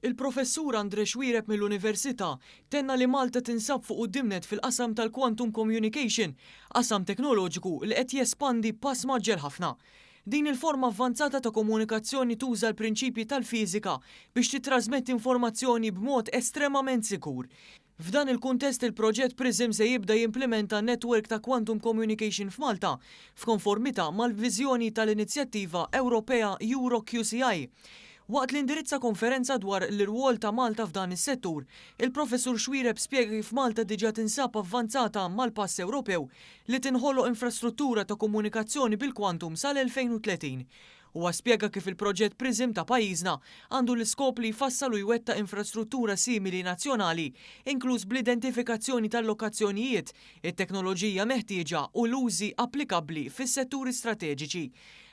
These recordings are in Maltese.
Il-Professur Andre Xuereb mill-Università tenna li Malta tinsab fuq quddiem nett fil-qasam tal-quantum communication, qasam teknoloġiku li qed jespandi pass mgħaġġel ħafna. Din il-forma avvanzata ta' komunikazzjoni tuża l-prinċipji tal-fiżika biex titrasmetti informazzjoni b'mod estremament sikur. F'dan il-kuntest, il-proġett PRISM se jibda jimplementa network ta' quantum communication f'Malta f'konformità mal-viżjoni tal-inizjattiva Ewropea EuroQCI. Waqt li indirizza konferenza dwar l-irwol ta' Malta f'dan is-settur, il-Professur Xuereb spjega kif Malta diġà tinsab avvanzata mal-pass Ewropew li tinħoloq infrastruttura ta' komunikazzjoni bil-kwantum sal-2030. Huwa spjega kif il-proġett PRISM ta' pajjiżna għandu l-iskop li jfassal u jwettaq infrastruttura simili nazzjonali, inkluż bl-identifikazzjoni tal-lokazzjonijiet, it-teknoloġija meħtieġa u l-użi applikabbli fis-setturi strateġiċi.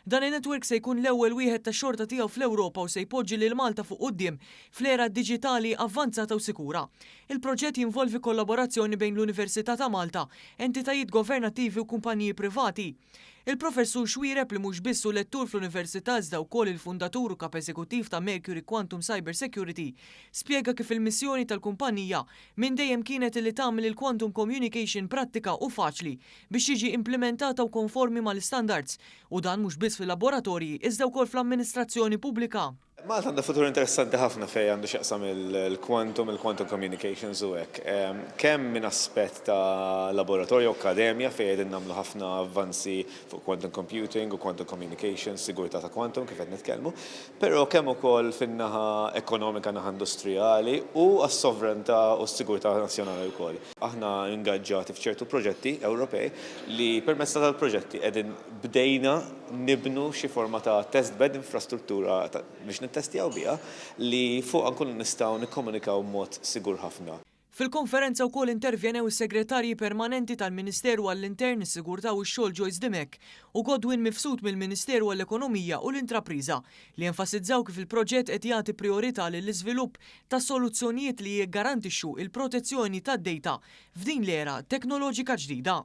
Dan il-network se jkun l-ewwel wieħed ta' xorta tiegħu fl-Ewropa u se jpoġġi lil Malta fuq quddiem fl-era diġitali avvanzata u sikura. Il-proġett jinvolvi kollaborazzjoni bejn l-Università ta' Malta, entitajiet governattivi u kumpaniji privati. Il-Professur Xuereb, li mhux biss hu lettur fl-Università iżda wkoll il-fundatur u kap eżekuttiv ta' Mercury Quantum Cyber Security, spjega kif il-missjoni tal-kumpanija minn dejjem kienet li tagħmel il-quantum communication prattika u faċli biex jiġi implementata u konformi mal-standards, u dan mhux biss fil-laboratorji iżda wkoll fl-amministrazzjoni pubblika. Malta għandha futur interessanti ħafna fejn għandu x'jaqsam il-quantum, il-quantum communications u hekk. Kemm minn aspett ta' laboratorju, akkademja, fejn qegħdin nagħmlu ħafna avvanzi fuq quantum computing u quantum communications, sigurtà ta' quantum kif qed nitkellmu, però kemm ukoll fin-naħa ekonomika, naħa industrijali u għas-sovranità u s-sigurtà nazzjonali wkoll. Aħna ingaġġati f'ċertu proġetti Ewropej li permezz tal-proġetti qegħdin bdejna nibnu xi forma ta' testbed, infrastruttura biex nittestjaw biha li fuq nkunu nistgħu nikkomunikaw mod sigur ħafna. Fil-konferenza wkoll intervjenew is-segretarji permanenti tal-Ministeru għall-Intern, is-Sigurtà u x-Xogħol Joyce Dimech u Godwin Mifsud mill-Ministeru għall-Ekonomija u l-Intrapriża, li enfasizzaw kif il-proġett qed jagħti priorità lill-iżvilupp ta' soluzzjonijiet li jiggarantixxu il-protezzjoni tad-data f'din l-era teknoloġika ġdida.